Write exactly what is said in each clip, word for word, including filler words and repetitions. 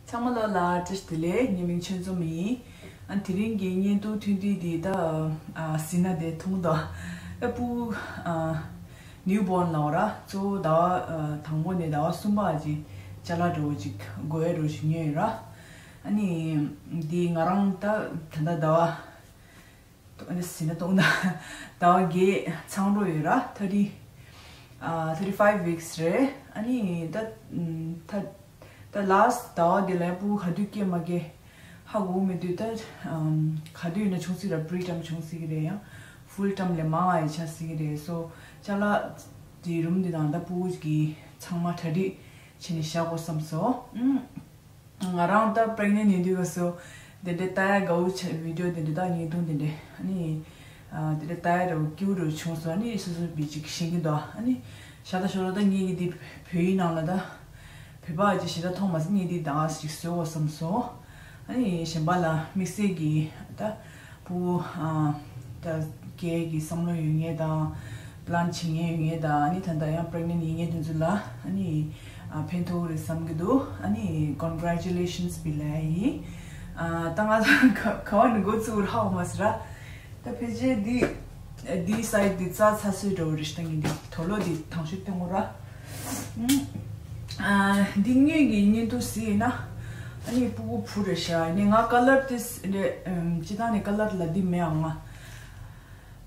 ཚང་མ་ལོ་ལ་བཀྲ་ཤིས་བདེ་ལེགས། ངའི་མིང་ཆོས་འཛོམས་ཡིན། ཨ་དེ་རིང་གི་བརྙན་ཐུང་ཐུང་ཐུང་འདི་ད་ཨ་ཟིན་ན་དེ་ཐུང་དོ། ཨ་སྤུ་ཨ་ནིའུ་བོརན་ལ་འོ་ར་གཙོ་བོ་ཟླ་བ་ཨ་དང་པོ་ནས་ཟླ་བ་གསུམ་པ་ཅིག་ཅ་ལག་འགྲོ་ཅིག་དགོས་ཡ་འགྲོ་ཞིག་ཉོས་ཡོད་ར། ཨ་ནི་འདི་ང་རང་ད་ད་ལྟ་ཟླ་བ་ཨ་ནི་ཟིན་ན་གཏོང་ན་ཟླ་བ་བརྒྱད་ཚང་འགྲོ་ཡོད་ར། thirty ཨ་thirty five weeks རེད། ཨ་ནི་ད་ད་ད་last ཟླ་བ་འདི་ལ་ཡང་སྤུ་གུ་ག་དུས་སྐྱེ་མ་སྐྱེ་ཧ་གོ་མི་འདུག་ད་ཨམ་ག་དུས་ཡིན་ན་བྱུང་སྲིད་ར། pre term བྱུང་སྲིད་ཀྱི་རེད། ཡང་full term ལས་མང་བ་ཡང་ཆགས་སྲིད་ཀྱི་རེད། so ཅ་ལག་འདི་རུམ་འདི་དང་ད་སྤུ་གུ་གི་ཚང་མ་གྲ་སྒྲིག་བྱས་ནས་བཞག་དགོས་བསམ་སོང་། ཨུམ། ང་རང་ད་pregnant ཡིན་དུས་སྐབས་སུ་དེ་འདྲའི་ལྟ་ཡ་དགའ་བོ་བྱས། video དེ་འདྲ་ད་བརྙན་ཐུང་དེ་འདྲ་ཨ་ནི་ཨ་དེ་འདྲ་ལྟ་ཡ་འདྲ་བོ་སྐྱིད་པོ་འདྲ་བོ་བྱུང་སོང་། ཨ་ནི་སོ་སོ་བི་ཅིག་ཤེས་ཀྱི་འདུག་ཨ་ནི་ཤ་སྟག་ཤོད་ལ་ད་ངེད་ཀྱི་འདི་བོད་ཡིག་ནང་ལ་ད་བོད་པ་ཅིག་ཞེ་དྲག་མཐོང་མ་སོང་། ངེད་འདི་ད་ཞིག་བཟོ་དགོས་བསམ་སོང་། ཨ་ནི་གཞན་པ་ལ་དམིགས་བསལ་གྱི་ད་སྤུ་གུ་ཨ་ད་སྐྱེ་གི་བསམ་བློ་ཡོད་མཁན་དང་plan བྱེད་མཁན་ཡོད་མཁན་དང་། ཨ་ནི་ད་ལྟ་ཡང་pregnant ཡིན་མཁན་དེ་ཚོ་ལ་ཨ་ནི་ཨ་ཕན་ཐོགས་རེད་བསམ་གྱི་འདུག་ཨ་ནི་congratulations བི་ལ་ཡིན། ཨ་ད་ང་ཚོ་ག་ག་བ་ནས་འགོ་བཙུགས་ར་ཧ་གོ་མ་སོང་ར། ད་ཕལ་ཆེར་འདི་འདིའི་side འདི་རྩ་ཚ་སོས་འགྲོ་བ་རེད། ཤ་སྟག་ངས་འདི་དུག་ལོག་འདི་དང་ཤོས་སྟོན་དགོས་ར། ཨ་འདི་དངོས་ཀྱི་བརྙན་ཐུང་གཟིགས་ཡིན་ན་ཨ་ནི་སྤུ་གུ་བུ་རེད་ཤག་ཨ་ནི་ང་color དེ་རེད། ཨམ་སྤྱིར་བཏང་ནས་color ལ་འདི་མེད་ཨང་། ང་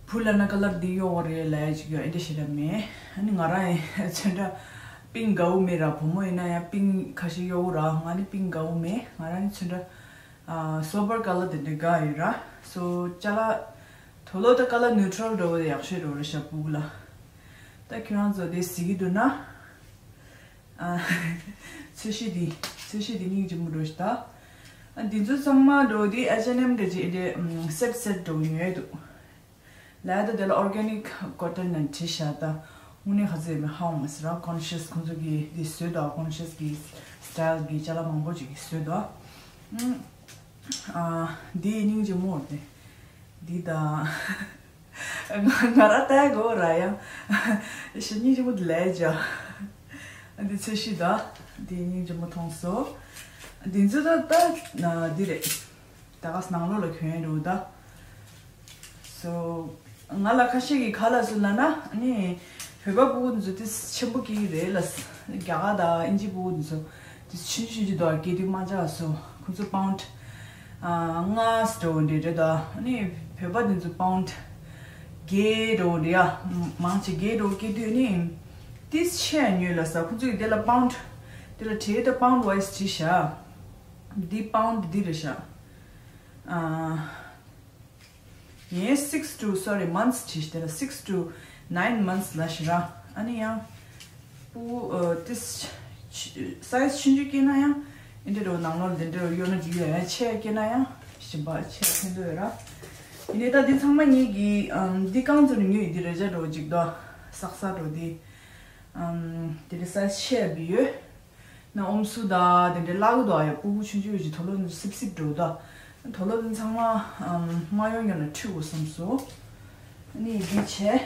བུ་ལ་ན་color འདི་གཡོག་རེད་ལབ་ཡ་ཅིག་ཡོད། ཨེ་འདྲ་ཞེ་དྲག་མེད། ཨ་ནི་ང་རང་ཡང་ཚོན་ཁྲ་pink དགའ་བོ་མེད་ར། བུ་མོ་ཡིན་ན་ཡང་pink ཁ་ཤས་གཡོག་ར། ང་ནི་pink དགའ་བོ་མེད། ང་རང་ནི་ཚོན་ཁྲ་ཨ་sober color དེ་འདྲ་དགའ་ཡོད་ར། so ཅ་ལག་དུག་ལོག་ད་color neutral འདྲ་བོ་ཡག་ཤོས་འདྲ་བོ་རེད་ཤག་སྤུ་གུ་ལ། ད་ཁྱོད་རང་ཚོ་དེ་གཟིགས་ཀྱི་འདུག་ན། ཨ་ཚོས་གཞི་འདི་ཚོས་གཞི་འདི་སྙིང་རྗེ་མོ་འདྲ་བོ་ཞིག་ད། ཨ་འདི་ཚོ་ཚང་མ་འདྲ་བོ་འདི་H and M འདྲ་ཅིག་འདྲ་set set འདྲ་བོ་ཉོས་འདུག་ལ་ད་དེ་ལ་organic cotton ནས་བྲིས་ཤག་ད་དངོས་གནས་ག་ཚོད་ཡོད་མེད་ཧ་གོ་མ་སོང་ར། Conscious ཁོང་ཚོ་གིས་འདི་བཟོས་འདུག Conscious གི་style གི་ཅ་ལག་མང་པོ་ཅིག་བཟོས་འདུག་ཨ་འདི་སྙིང་རྗེ་མོ་རེད། འདི་ད་ང་ང་ར་ལྟ་དགོས་ར། ཡང་ཞེ་སྙིང་རྗེ་མོ་འདི་ལས་ཅོ། འདི་ཚོས་གཞི་ད་འདི་སྙིང་རྗེ་མོ་མཐོང་སོང་། འདི་ཚོ་ད་ད་འདི་རེད། ད་ག་ནང་ལོགས་ལ་གྱོན་ཡ་འདྲ་བོ་ད། so ང་ལ་ཁ་ཤས་ཀྱིས་ག་ལབ་སོང་ལབ་ན། ཨ་ནི་བོད་པ་སྤུ་གུ་འདི་ཚོ་ཏོག་ཙམ་ཆེན་པོ་སྐྱེ་གི་རེད་ལབ། རྒྱ་གར་དང་དབྱིན་ཇི་སྤུ་གུ་འདི་ཚོ་ཏོག་ཙམ་ཆུང་ཆུང་ཅིག་འདུག་སྐྱེ་དུས་མ་འཇགས་སོ། ཁོང་ཚོ་pound ཨ་ལྔ་འདྲ་བོ་འདྲ་རེད་ད། ཨ་ནི་བོད་པ་འདི་ཚོ་pound བརྒྱད་འདྲ་བོ་འདྲ་ཡ། མང་ཆེ་བརྒྱད་འདྲ་བོ་སྐྱེ་དུས་ཨ་ནི་ཏོག་ཙམ་ཆེ་ཡ་ཉོས་ལབ་ས། ཁོང་ཚོ་གིས་དེ་ལ་pound དེ་ལ་བྲིས་ད་pound wise བྲིས་ཤག་འདི་pound འདི་རེད་ཤག་ཨ། ངས་six to, sorry, months བྲིས་ཤག་དེ་ལ་six to nine months ལབ་ཤག་ར། ཨ་ནི་ཡང་སྤུ་གུ་ཨ་ཏོག་ཙམ་size ཆུང་ཆུང་སྐྱེས་ན་ཡང་འདི་འདྲ་འདྲ་བོ་ནང་ལོགས་ལ་འདི་འདྲ་འདྲ་བོ་གཡོག་ན་འགྲིག་ཡོད། ཡང་ཆེ་ཡ་སྐྱེས་ན་ཡང་གཞན་པ་ཆེ་ཡ་ཕན་ཐོགས་ཡོད་ར། ཡིན་ནའི་ད་འདི་ཚང་མ་ངེད་ཀྱིས་ཨམ་འདི་རྐང་བཙུགས་ནས་ཉོས་ཡོད། འདི་རེ་ཅག་འདྲ་བོ་ཅིག་འདུག་སག་སག་འདྲ་བོ་འདི། ཨམ་དེ་འདྲ་size ཆེ་ཡ་བི་ཡོད། ན་ཨུམ་སུ་དང་དེ་འདྲའི་བརླག་གི་འདུག་ཨ་ཡ། སྤུ་གུ་ཆུང་ཆུང་ཡོད་ཀྱི་དུག་ལོག་འདི་སིབ་སིབ་འགྲོ་འདུག་དུག་ལོག་འདི་ཚང་མ་ཨམ་མ་ཡོང་ཡོང་ལ་འཁྲུད་དགོས་བསམ་སོང་། ཨ་ནི་འདི་བྱས།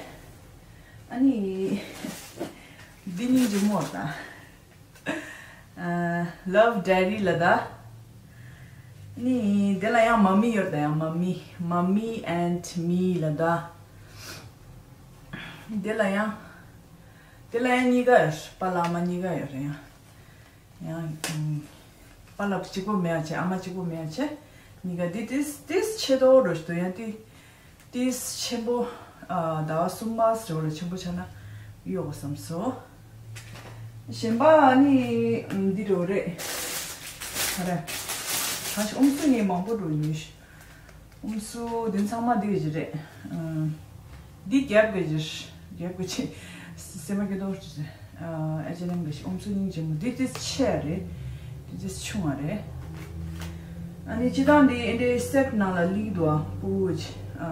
ཨ་ནི་འདི་སྙིང་རྗེ་མོ་ད། ཨ་Love Diary ལབ་ད། ཨ་ནི་དེ་ལ་ཡང་མ་མི་ཡོད་ད། ཡང་མ་མི། Mommy and me ལབ་ད། དེ་ལ་ཡང་དེ་ལ་ཡང་གཉིས་ཀ་ཡོད། པཱ་ལགས་ཨ་མ་གཉིས་ཀ་ཡོད་རེད་ཡང་། ཡང་ཨམ་པཱ་ལགས་གཅིག་པོ་མེད་ཡ་བྱས། ཨ་མ་གཅིག་པོ་མེད་ཡ་བྱས། གཉིས་ཀ་འདི་ཏོག་ཙམ་ཏོག་ཙམ་ཆེ་ཏོག་ཏོ་འདྲ་བོ་ཞིག་འདུག་ཡང་ཏོག་ཙམ་ཏོག་ཙམ་ཆེན་པོ་ཨ་ཟླ་བ་གསུམ་པ་ཟེར་བ་ལ་ཆེན་པོ་ཆགས་ན་གཡོག་དགོས་བསམ་སོང་། གཞན་པ་ཨ་ནི་ཨམ་འདི་འདྲ་བོ་རེད། ག་རེ། ད་ཞིག་ཨུམ་སུ་ངས་མང་པོ་འདྲ་བོ་ཉོས་ཤག་ཨུམ་སུ་དེ་ཚང་མ་འདི་གི་རེད། ཨ་འདི་Gap གི་རེད། Gap གི་ཆེ། སེམས་པ་སྐྱིད་ཏོག་ཅིག་རེད། ཨ་H and M གི་ཞིག་ཨུམ་སུ་སྙིང་རྗེ་མོ། འདི་ཏོག་ཙམ་ཆེ་ཡ་རེད། འདི་ཏོག་ཙམ་ཆུང་བ་རེད། ཨ་ནི་སྤྱིར་བཏང་འདི་ཨེ་འདྲའི་set ནང་ལ་སླེབས་འདུག་ཨ་སྤུ་གུ་ཅིག་ཨ་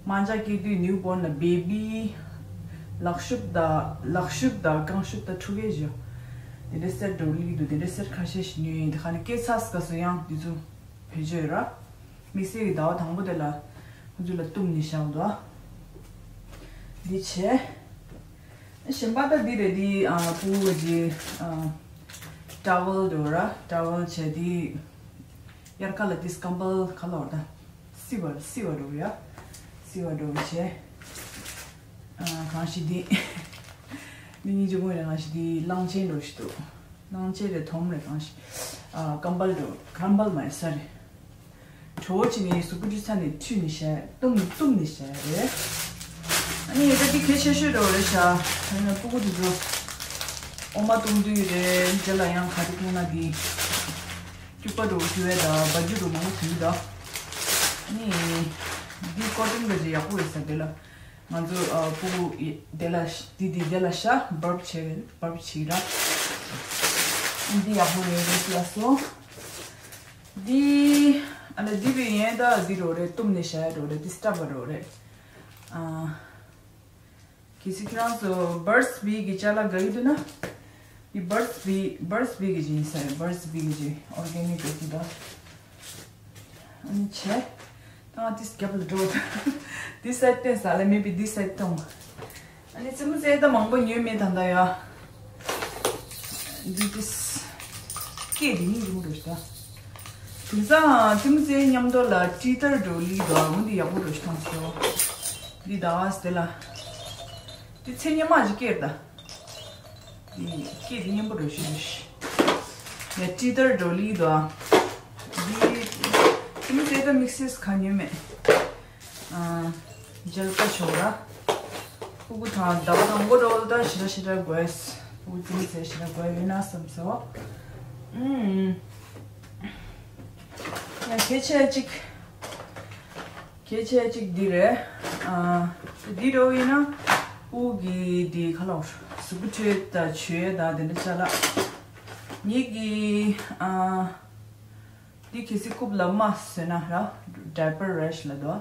མ་འཇགས་སྐྱེས་དུས་newborn ལ་baby ལག་ཤུབས་དང་ལག་ཤུབས་དང་རྐང་ཤུབས་དང་ཕྲུ་གུའི་ཞོ། དེ་འདྲའི་set འདྲ་བོ་སླེབས་འདུག་དེ་འདྲའི་set ཁ་ཤས་ཤིག་ཉོས་ཡིན། དེ་ཁ་ནས་སྐྱེས་ཚར་སྐབས་སུ་ཡང་དེ་ཚོ་བེད་སྤྱོད་ཡོད་ར། དམིགས་བསལ་གྱི་ཟླ་བ་དང་པོ་དེ་ལ་ཁོ་ཚོ་ལ་བཏུམས་ནས་བཞག་འདུག་འདི་བྱས། གཞན་པ་ད་འདི་རེད། འདི་ཨ་སྤུ་གུ་གི་ཨ་ ཊ་ཝལ་འདྲ་བོ་ར། ཊ་ཝལ་བྱས་དེ་དབྱར་ཁ་ལ་དེ་ཀམ་པལ་ག་ལབ་ར། ད་བསིལ་བ་བསིལ་བ་འདྲ་བོ་ཡ། བསིལ་བ་འདྲ་བོ་བྱས། ཨ། གང་ཞིག་དེ། འདི་གཉིས་ཀྱི་དབུས་ལ་གང་ཞིག་དེ་གླང་ཆེན་འདྲ་བོ་ཞིག་འདུག་གླང་ཆེན་རེད། དོམ་རེད། གང་ཞིག་ཨ། ཀམ་པལ་འདྲ་བོ། ཀམ་པལ་མ་རེད། ས་རེད། གྲོ་བོ་བྱས་ནས་གཟུགས་པོ་འཁྲུད་ས་ནས་འཁྲུད་ནས་བཞག་བཏུམས་བཏུམས་ནས་བཞག་རེད། ཨ་ནི་ད་འདི་གལ་ཆེ་ཤོས་འདྲ་བོ་རེད་ཤག་ཡང་ན་སྤུ་གུ་དེ་ཚོ་འོ་མ་བཏུང་དུས་རེད། རྗེས་ལ་ཡང་ག་རེ་བཏུང་ན་དེ་སྐྱུག་པ་འདྲ་བོ་ཞུ་བས་ད་བ་རྒྱུ་འདྲ་བོ་མང་པོ་ཞུ་གི་ད། ཨ་ནི་འདི་ཀོ་ཊོན་ག་ཅིག་ཡག་པོ་རེད་ས་དེ་ལ། ང་ཚོ་ཨ། སྤུ་གུ་ཡི་དེ་ལ་འདི་འདི་དེ་ལ་ཤ་བར་བྱེད་བར་བྱེད་ར། འདི་ཡག་པོ་རེད་རེད་ལ་སོ། འདི་ཨ་ལ་འདི་བའི་ཡན་ད་འདི་རོ་རེད། བཏུམས་ནས་བཞག་ཡ་རོ་རེད། འདི་སྟབས་པ་རོ་རེད། ཨ། གལ་སྲིད་ཁྱེད་རང་ཚོ་བར་སི་བི་གི་ཅ་ལག་དགའ་གི་འདུག་ན། འདི་བར་སི་བི་བར་སི་བི་གི་ཅིག་ཡིན་ས་རེད། བར་སི་བི་གི་ཅིག་ཨོར་གེ་ནིག་གི་ཅིག་ད། ཨ་ནི་བྱས། ད་ང་ཏིས་རྒྱབ་ལ་འགྲོ། འདི་སའིཌ་བསྟན་ས་ལས་མེད་པའི་འདི་སའིཌ་གཏོང་། ཨ་ནི་རྩེད་མོ་རྩེ་ད་མང་པོ་ཉོས་མེད་ད་ད་ཡ། འདི་ཏིས། སྐད་འདི་གཉིས་རུང་རུ་ཤ། དེང་སང་རྩེད་མོ་རྩེ་མཉམ་དུ་ལ་ཊི་ཊར་འགྲོ་ལི་དོ་འོ་འདི་ཡག་པོ་རུ་ཤ་མཐོང་སོ། འདི་ད་བ་སྟེ་ལ། འདི་ཚེ་སྔོན་མ་ཅིག་སྐད་ད། སྐད་དེ་སྙན་པོ་འགྲོ་ཤེས་ཤེས། ཡ་ཊི་ཊར་འགྲོ་ལི་དོ། འདི་ཁྱིམ་ཚེ་ད་དམིགས་བསལ་ག་ཉོས་མེད། ཨ། མཇལ་ཁ་ཤོག་ར། ཕྲུ་གུ་དང་ཟླ་བ་དང་པོ་འགྲོ་ལ་ད་ཞེ་དྲག་ཞེ་དྲག་དགོས། ཕྲུ་གུ་དམིགས་བསལ་ཞེ་དྲག་དགོས་ཡོད་ན་བསམ་སོ། ཨུམ། ཡ་གལ་ཆེ་གཅིག་གལ་ཆེ་གཅིག་འདི་རེད། ཨ། འདི་འདྲ་བོ་ཡིན་ན་དབུགས་ཀྱི་འདི་ཁ་ལོ་གཟུགས་པོ་འཁྲུད་ད་བྱོས་ད་དེ་འདྲ་ཅ་ལག་ངེད་ཀྱི་ཨ། འདི་གལ་སྲིད་རྐུབ་ལ་རྨ་བཟོས་ན་ར་ཌའི་པར་རེཤ་ལབ་དོ།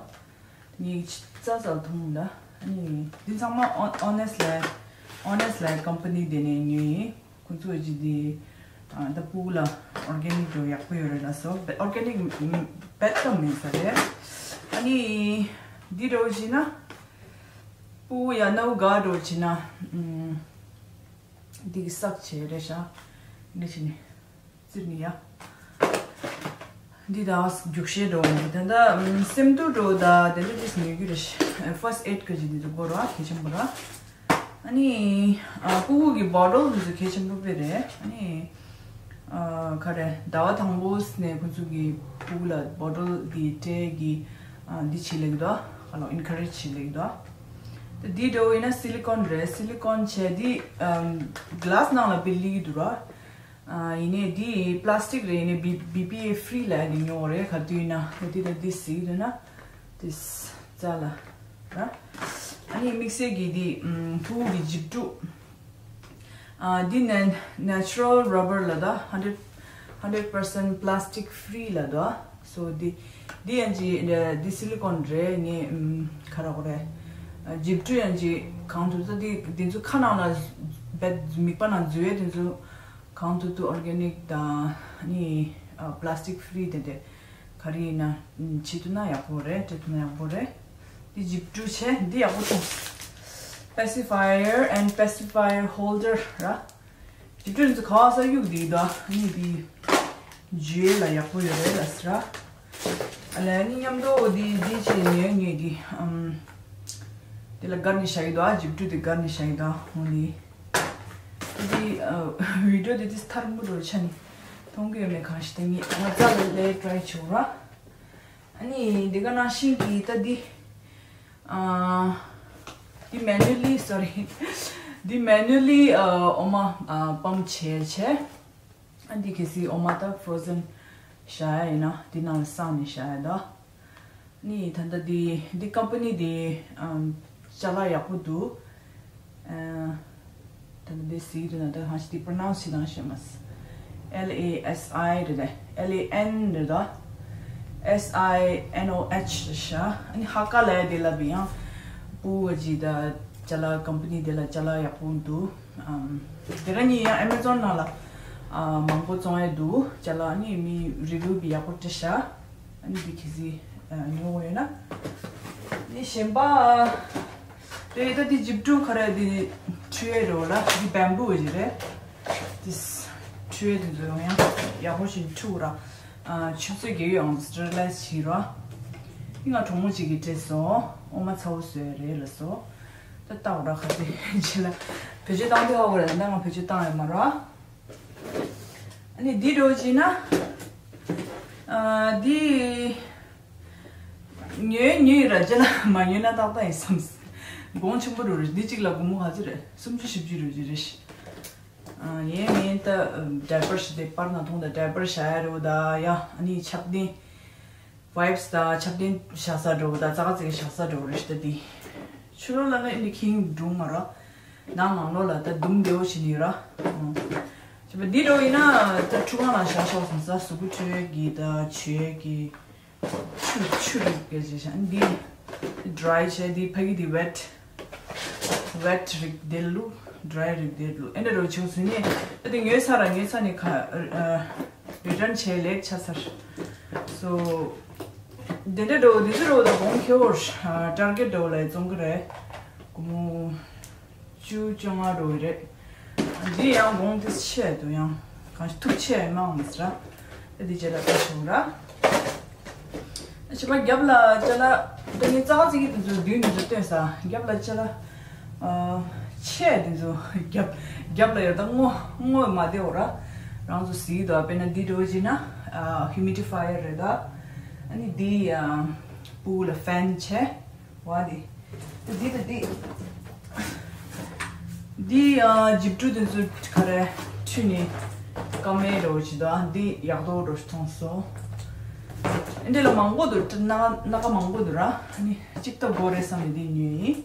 ངེད་ཀྱི་རྩ་ཚ་ལ་ཐུང་ལ་ཨ་ནི་འདི་ཚང་མ་ཨོ་ཨོ་ནེ་སི་ལ་ཨོ་ནེ་སི་ལ་ཀམ་པ་ནི་དེ་ནས་ཉོས་ཡིན། ཁོང་ཚོ་གཅིག་དེ་ད་སྤུ་གུ་ལ་ཨོར་གེ་ནིག་འདྲ་ཡག་པོ་ཡོད་རེད་ལ་སོ། ཨོར་གེ་ནིག་བེད་ཀ་མིན་ས་རེད། ཨ་ནི་འདི་འདྲ་བོ་བྱས་ན་སྤུ་གུ་ཡ་ནའུ་ག་འདྲ་བོ་བྱས་ན་འདི་གི་སག་བྱས་རེད་ཤག་འདི་བྱས་ནས་བཙིར་ནས་ཡ། འདི་ད་རྒྱུག་ཤེས་འགྲོ་འདི་ད་ལྟ་སེམས་སྡུག་འགྲོ་ད་དེ་འདྲ་ཅིག་ཉོ་རྒྱུ་རེད། ཕར་སི་ཊི་ཨེཌ་གི་ཅིག་འདི་ཚོ་དགོས་ར་གལ་ཆེན་པོ་ར། ཨ་ནི་ཨ་སྤུ་གུ་གི་བོ་ཊལ་འདི་ཚོ་གལ་ཆེན་པོ་དཔེ་རེད། ཨ་ནི་ཨ་ག་རེ་ཟླ་བ་དང་པོ་ནས་ཁོ་ཚོ་གི་སྤུ་གུ་ལ་བོ་ཊལ་གི་སྤྲད་གི་ཨ་འདི་བྱེད་ལེགས་དོ། ཨ་ལོ་ཨིན་ཁ་རེཇ་བྱེད་ལེགས་དོ། ད་འདི་འདྲ་བོ་ཡིན་ན་སི་ལི་ཀོན་རེད། སི་ལི་ཀོན་བྱས་འདི་ཨམ་གི་ལ་སི་ནང་ལ་བི་ལི་གི་འདུག་ར། ཨ་ཡིན་ནའི་འདི་པི་ལ་སི་ཊིག་རེད། ཡིན་ནའི་བི་བི་པི་ཨེ་ཧྥི་རི་ལ་འདི་ཉོ་བ་རེད། ག་དུས་ཡིན་ན་ད་འདི་ད་འདི་སི་འདུག་ན་འདི་རྩ་ལ་ར། ཨ་ནི་དམིགས་བསལ་གྱི་འདི་ཨམ་ཕྲུ་གུ་གི་འཇིབ་ཀྲུ། ཨ་འདི་ནན་ནེ་ཅུ་རལ་ར་བར་ལ་ད་ཧན་ཌྲེཌ་ཧན་ཌྲེཌ་པར་སེན་ཊི་པི་ལ་སི་ཊིག་ཧྥི་རི་ལ་ད། སོ་འདི་འདི་ཡང་ཅིག་འདི་སི་ལི་ཀོན་རེད། ངས་ཨམ་ག་རེ་གོ་རེད། ཨ་འཇིབ་ཀྲུ་ཡང་ཅིག་གང་ཐུབ་ད་འདི་འདི་ཚོ་ཁ་ནང་ལ་བེད་མིད་པ་ནང་འཛུལ་ཡས་འདི་ཚོ་གང་ཐུབ་ཐུབ་ཨོར་གེ་ནིག་དང་ཨ་ནི་ཨ་པི་ལ་སི་ཊིག་ཧྥི་རི་དེ་འདྲ་ག་རེ་ཡིན་ན་ཨམ་བྱེད་ཐུབ་ན་ཡག་པོ་རེད། སྤྲད་ཐུབ་ན་ཡག་པོ་རེད། འདི་འཇིབ་ཀྲུ་བྱས་འདི་ཡག་པོ་བཏང་། པེ་སི་ཕ་ཡར་ཨེན་པེ་སི་ཕ་ཡར་ཧོལ་ཌར་ར། འཇིབ་ཀྲུ་འདི་ཚོ་ག་པར་གཡུག་འདི་ད་ཨ་ནི་འདི་འཇུ་ཡས་ལ་ཡག་པོ་ཡོད་རེད་ལ་ཟེར་ར། ཨ་ལས་ཨ་ནི་མཉམ་དུ་འོ་འདི་འདི་བྱས་ཉོས་ངས་འདི་ཨམ་འདི་ལ་བསྒར་ནས་བཞག་གི་འདུག་ཨ་འཇིབ་ཀྲུ་འདི་བསྒར་ནས་བཞག་གི་འདུག་འོ་འདི། འདི་ཨ་བི་ཌི་ཡོ་འདི་ཏིས་ཐལ་མོ་འགྲོ་ཆ་ནས་མཐོང་གི་ཡོད་མེད་གང་ཤེས། ད་ངས་ང་རྩ་ལ་ལས་ཊ་རའི་བྱེད་ར། ཨ་ནི་འདི་ག་ནང་བཞིན་གྱི་ད་འདི་ཨ་འདི་མེ་ནུ་ལི་སོ་རི། འདི་མེ་ནུ་ལི་ཨ་འོ་མ་ཨ་པམ་བྱས་བྱས། ཨ་འདི་གལ་སྲིད་འོ་མ་ད་ཕྲོ་ཟན་བཞག་ཡ་ཡིན་ན་འདི་ནང་ལ་བསྲང་ནས་བཞག་ཡ་ད། ནི་ད་ལྟ་འདི་འདི་ཀམ་པ་ནི་འདི་ཨམ་ཅ་ལག་ཡག་པོ་འདུག་ཨ་ད་ལྟ་འདི་ཟེར་གྱི་འདུག་ན་ད་གང་ཞིག་འདི་པྲོ་ནའུན་སི་བྱེད་སྟངས་ཤེས་མ་སོང་། ཨེལ་ཨེ་ཨེས་ཨའི་རེད་ད། ཨེལ་ཨེ་ཨེན་རེད་ད། ཨེས་ཨའི་ཨེན་ཨོ་ཨེཆ་རེད་ཤག་ཨ་ནི་ཧ་ཀ་ལ་ཡ་དེ་ལབ་ཡང་སྤུ་གུ་གི་ད་ཅ་ལག་ཀམ་པ་ནི་དེ་ལ་ཅ་ལག་ཡག་པོ་འདུག་ཨམ་དེ་ར་ཉིད་ཡང་ཨེ་མེ་ཛོན་ནང་ལ་ཨ་མང་པོ་བཙོང་ཡ་འདུག་ཅ་ལག་ཨ་ནི་མི་རི་ཝིའུ་བི་ཡག་པོ་སྤྲད་ཤག་ཨ་ནི་འདི་གལ་སྲིད་ཨ་ཉོ་དགོས་ཡོད་ན། ནི་གཞན་པ་དེ་ད་འདི་འཇིབ་ཀྲུ་ག་རེ་འདི་ཁྲུ་ཡེ་རོ་ལ་འདི་བེམ་བུ་ཞིག་རེད། འདི་ ཆུ་དེ་ཚོ་ཡང་ཡག་པོ་ཞིག་འཁྲུ་ར། ཨ། ཆུ་ཚོད་བརྒྱད་ཡོང་རི་ལེགས་བྱེད་ར། ཨི་ང་གྲོགས་མོ་གཅིག་གིས་སྤྲད་སོང་། འོ་མ་ཚ་བོ་བཟོས་རེད་ལ་སོ། ད་ལྟ་འོ་ར་ཁ་ཚེ་ཆེ་ལ། བེད་སྤྱོད་བཏང་དུས་ཧ་གོ་ར། ད་ང་བེད་སྤྱོད་བཏང་ཡོད་མ་ར། ཨ་ནི་འདི་འགྲོ་བྱས་ན། ཨ། འདི། ཉོས་ཉོས་ར་རྗེས་ལ་མ་ཉོས་ན་ཏག་ཏག་ཡིན་བསམ། གོང་ཆེན་པོ་འགྲོ་རེད། འདི་གཅིག་ལ་སྒོར་མོ་ག་ཚོད་རེད། སུམ་ཅུ་བཞི་བཅུ་འགྲོ་རྒྱུ་རེད། ཨ། ཡིན་མིན་ད་ཌའི་པར་ཞིག་དེ་པར་ན་ཐུང་ད་ཌའི་པར་བཞག་ཡ་རེད་ད་ཡ། ཨ་ནི་ཆབ་གདན། ཝའིབས་དང་ཆབ་གདན་བཞག་ས་འགྲོ་ད། ཙག་ཙིག་བཞག་ས་འགྲོ་རེད་ད་འདི། ཕྱི་ལོགས་ལ་ནི་འདི་ཁེངས་འགྲོ་མ་ར། ནང་ནང་ལོགས་ལ་ད་དུམ་བདེ་བོ་བྱེད་ནི་ར། ཨ། ཅི་པ་འདི་འགྲོ་ཡིན་ན་ད་ཁྲུ་གང་ལ་བཞག་ཤོག་སོང་ས། གཟུགས་པོ་འཁྲུ་ཡས་ཀྱི་ད་བྱུག་ཡས་ཀྱི། ཆུ་ཆུ་རིགས་དེ་བྱས་ཤག་འདི་ཌི་རའི་བྱས། འདི་ཕ་གི་འདི་ཝེཊ། ཝེཊ་རིགས་དེ་ལུ། ཌི་རའི་རིགས་དེ་ལུ། ཨེ་འདྲ་རོ་ཆུ་སུ་ནས་ཨ་དེ་ཉོས་ཚར་ར། ཉོས་ཚར་ནས་ཁ། ཨ། རི་ཊརན་བྱས་ལེགས་ཆ་ཚར། སོ། དེ་འདྲ་འགྲོ་དེ་ཚོ་འགྲོ་ད་གོང་ཁེ་བོར། ཨ། ཊར་གེཊ་འགྲོ་ལ་བཙོང་གི་རེད། སྒོར་མོ་བཅུ་བཅོ་ལྔ་འགྲོ་གི་རེད། འདི་ཡང་གོང་དེ་ཆེ་འདུག་ཡང་གང་ཞིག་ཐུག་ཆེ་མང་མི་སྲིད་ར། ཨ་འདི་རྗེས་ལ་ལྟ་བྱུང་ར། ཕྱི་མ་རྒྱབ་ལ་ཅ་ལག་ད་ངས་ཙག་ཙིག་གི་དེ་ཚོ་བདུན་དེ་ཚོ་བཏོན་ས། རྒྱབ་ལ་ཅ་ལག་ཨ། ཆེ་དེ་ཚོ་རྒྱབ་རྒྱབ་ལ་ཡོད་ད་སྔོ་སྔོ་མ་བདེ་བོ་ར། རང་ཚོ་གཟིགས་འདུག་དཔེར་ན་འདི་འགྲོ་བྱས་ན། ཨ། ཧིའུ་མི་ཌི་ཕ་ཡར་རེད་ད། ཨ་ནི་འདི། ཨ། ཕྲུ་གུ་ལ་ཕེན་བྱས། ཝ་དེ། ད་འདི་ད་འདི། འདི་ཨ་འཇིབ་རུ་དེ་ཚོ་ག་རེ་འཁྲུད་ནས་སྐམ་མེད་འགྲོ་བྱེད་དོ། ཨ་འདི་ཡག་ཏོ་འགྲོ་མཐོང་སོང་། འདི་ལ་མང་པོ་འདུག་སྣ་སྣ་ཁ་མང་པོ་འདུག་ར། ཨ་ནི་གཅིག་ལྟ་དགོས་རེད་བསམ་ནས་འདི་ཉོས་ཡིན།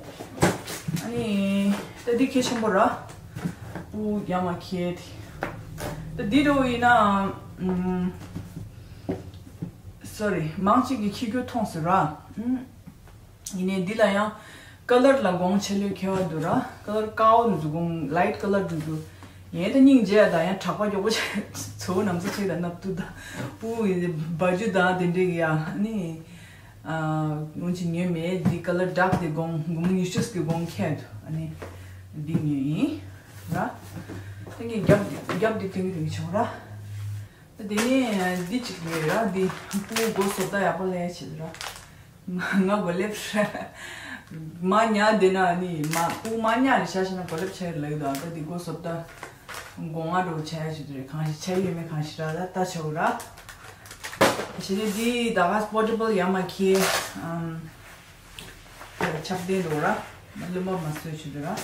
ཨ་ནི་ད་འདི་གལ་ཆེན་པོ་ར། ཕྲུ་གུ་ཡ་མ་ཁྱེར་དེ། ད་འདི་འགྲོ་ཡིན་ན། ཨམ། སོ་རི། མང་ཆེ་གི་ཁྱི་རྒྱུ་མཐོང་སོང་ར། ཨམ། ཡིན་ནའི་འདི་ལ་ཡང་ཀ་ལར་ལ་གོང་ཆེ་ལོས་ཁེ་བ་འདུག་ར། ཀ་ལར་དཀར་པོ་འདུག་གོང་ལའིཊ་ཀ་ལར་འདུག་འདུག་ཡིན་ད་སྙིང་རྗེ་ཡ་དང་ཡང་གྲགས་པ་མགྱོགས་པོ་ཆགས། ཚོ་བོ་ནམ་ཚོ་ཆེ་ད་ནབ་ཏུ་ད། ཕྲུ་གུ་ཡི་བ་རྒྱུ་དང་དེ་འདྲས་ཀྱི་ཡ་ནི། ཨ། སྔོན་ཆད་ཉོས་མེད། འདི་ཀ་ལར་ཌག་དེ་གོང་སྒོར་མོ་ཉི་ཤུ་གི་གོང་ཁེ་འདུག་ཨ་ནི་འདི་ཉོས་ཡིན་ར། དེ་གི་རྒྱབ་རྒྱབ་འདི་དེང་གི་དེང་གི་བྱུང་ར། དེ་ནས་འདི་གཅིག་ཡོད་ར། འདི་ཕྲུ་གུ་མགོ་བཟོ་ལྟ་ཡག་པོ་ལས་བྱེད་ར། ང་མགོ་ལེབ་ར། མ་ཉལ་བསྡད་ན་ནི་མ་ཕྲུ་གུ་མ་ཉལ་ནས་ཤ་ཤ་ན་མགོ་ལེབ་ཆགས་ལེགས་འདུག་ཨ་ད་འདི་མགོ་བཟོ་ལྟ་སྒོ་ང་འགྲོ་བྱ་ཡ་བྱེད་དུ་རེད། གང་ཞིག་ཆ་ཡོད་མེད་གང་ཞིག་ར་ད་ལྟ་ཆོག་ར། བྱེད་དུས་འདི་ད་ག་པོར་ཊེ་བལ་ཡ་མ་ཁྱེར། ཨམ། ཆབ་གདན་འགྲོ་ར། ལུམ་པ་མ་བཟོས་བྱེད་དུ་ར།